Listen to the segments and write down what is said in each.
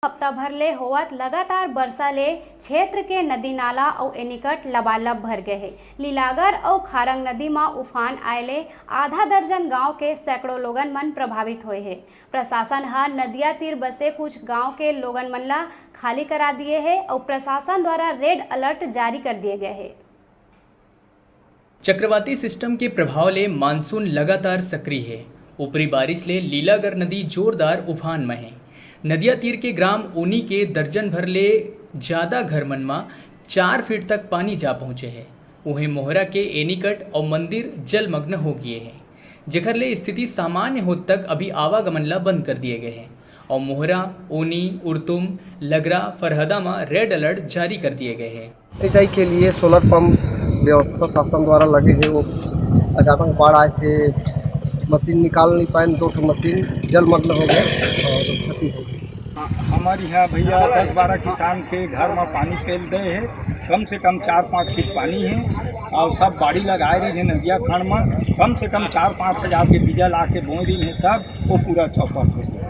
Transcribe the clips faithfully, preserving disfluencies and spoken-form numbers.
हफ्ता भर ले होवत लगातार बरसा ले क्षेत्र के नदी नाला अउ एनीकट लबालब भर गए हे। लीलागर अउ खारंग नदी म उफान आए ले आधा दर्जन गांव के सैकड़ों लोगन मन प्रभावित होए हे। प्रशासन ह नदिया तीर बसे कुछ गांव के लोगन मन ला खाली करा दिए हे अउ प्रशासन द्वारा रेड अलर्ट जारी कर दिए गए हे। चक्रवाती सिस्टम के प्रभाव ले मानसून लगातार सक्रिय हे। ऊपरी बारिश ले लीलागर नदी जोरदार उफान म हे। नदिया तीर के ग्राम ओनी के दर्जन भर ले ज्यादा घर मन म चार फीट तक पानी जा पहुंचे हे। उहें मोहरा के एनीकट अउ मंदिर जलमग्न हो गिए हे, जेखर ले स्थिति सामान्य होत तक अभी आवागमन ला बंद कर दिए गए हे। अउ मोहरा, ओनी, उर्तुम, लगरा, फरहदा म रेड अलर्ट जारी कर दिए गए हे। सिंचाई के लिए सोलर पंप व्यवस्था शासन द्वारा लगे हे, वो अचानक बाढ़ आए से मशीन निकाल नहीं पाए, दो ठो मशीन जलमग्न हो गए और क्षति हो गई। हमर इहाँ भैया दस बारह किसान के घर म पानी फैल गए हे, कम से कम चार पाँच फीट पानी हे और सब बाड़ी लगाए रही हे नदिया खान म, कम से कम चार पाँच हजार के बीजा ला के बोए रही हे सब, वो पूरा चौपट हो गया।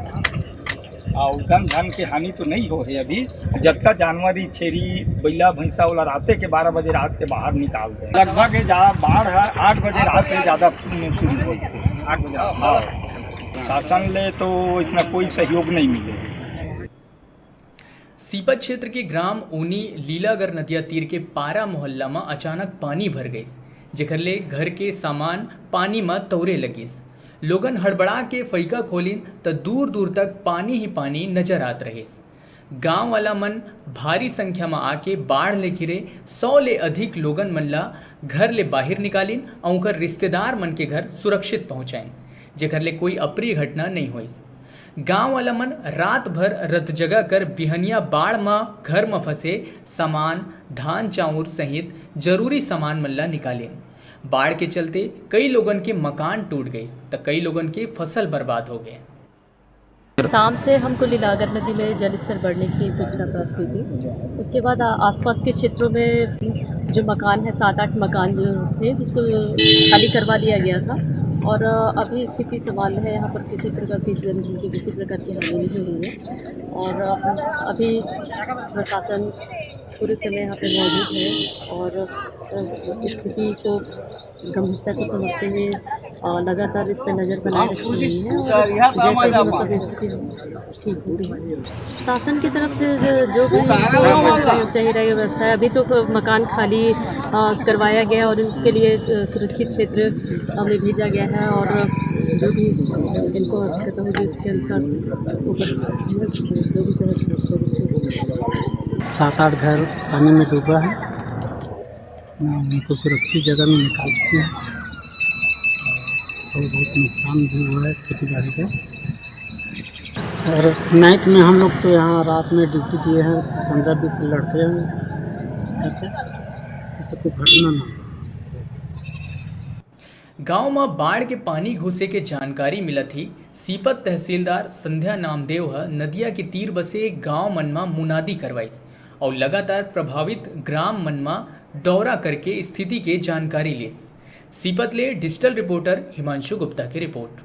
और धन धन के हानि तो नहीं हो हे अभी। जतका जानवर ही छेरी, बैला, भैंसा वाला राते के बारह बजे रात के बाहर निकाल दे। लगभग ये जा-, बाढ़ है आठ बजे रात में ज्यादा शुरू हुई थी। आठ बजे रात। हाँ, शासन ले तो इसमें कोई सहयोग नहीं मिले। सीपत क्षेत्र के ग्राम ओनी लीलागर नदिया तीर के पारा मोहल्ला म अचानक पानी भर गइस, जेकर ले घर के सामान पानी म तौरे लगिस। लोगन हड़बड़ा के फइका खोलिन त दूर-दूर तक पानी ही पानी नजर आत रहिस। गांव वाला मन भारी संख्या म आके बाढ़ ले घिरे सौ ले अधिक लोगन मन ला घर ले बाहिर निकालिन अउ उंकर रिश्तेदार मन के घर सुरक्षित पहुंचाइन, जेकर ले कोई अप्रिय घटना नइ होइस। गांव वाला मन रात भर रत जगा कर बिहनिया बाढ़ म घर म फंसे सामान, धान चाउर सहित जरूरी सामान मन ला निकालिन। बाढ़ के चलते कई लोगन के मकान टूट गइस, त कई लोगन के फसल बर्बाद हो गए। शाम से हमको लीलागर नदी में जल स्तर बढ़ने की सूचना प्राप्त हुई थी। उसके बाद आ-, आसपास के क्षेत्रों में जो मकान है, सात आठ मकान जो थे, जिसको खाली करवा लिया गया था और, अ, अभी स्थिति सामान्य है। यहाँ पर किसी प्रकार की धन धन की किसी प्रकार की हानि नहीं हुई है और, अ, अभी प्रशासन पूरे समय यहाँ पे मौजूद है और, अ, स्थिति को गंभीरता को समझते हुए, अ, लगातार इस पर नज़र बनाए रखी गई है और जैसे भी मतलब स्थिति ठीक होगी। शासन की तरफ से जो, जो भी चाहिए रहेगी व्यवस्था है, अभी तो मकान खाली, अ, करवाया गया और उनके लिए, अ, सुरक्षित क्षेत्र हमें भेजा गया है और जो भी इनको आवश्यकता होगी उसके अनुसार ऊपर जो भी समस्या होगी। सात आठ घर पानी में डूबा है, उनको सुरक्षित जगह में निकाल चुके हैं। थोड़ा बहुत नुकसान भी हुआ है खेती बाड़ी का। और नाइट में हम लोग तो यहाँ रात में ड्यूटी किए हैं, पन्द्रह बीस लड़के हैं, इस करके किसी को घटना ना हो। गांव म बाढ़ के पानी घुसे के जानकारी मिलत ही सीपत तहसीलदार संध्या नामदेव ह नदिया के तीर बसे गांव मन म मुनादी करवाइस अउ लगातार प्रभावित ग्राम मन म दौरा करके स्थिति के जानकारी लीस। सीपत ले डिजिटल रिपोर्टर हिमांशु गुप्ता की रिपोर्ट।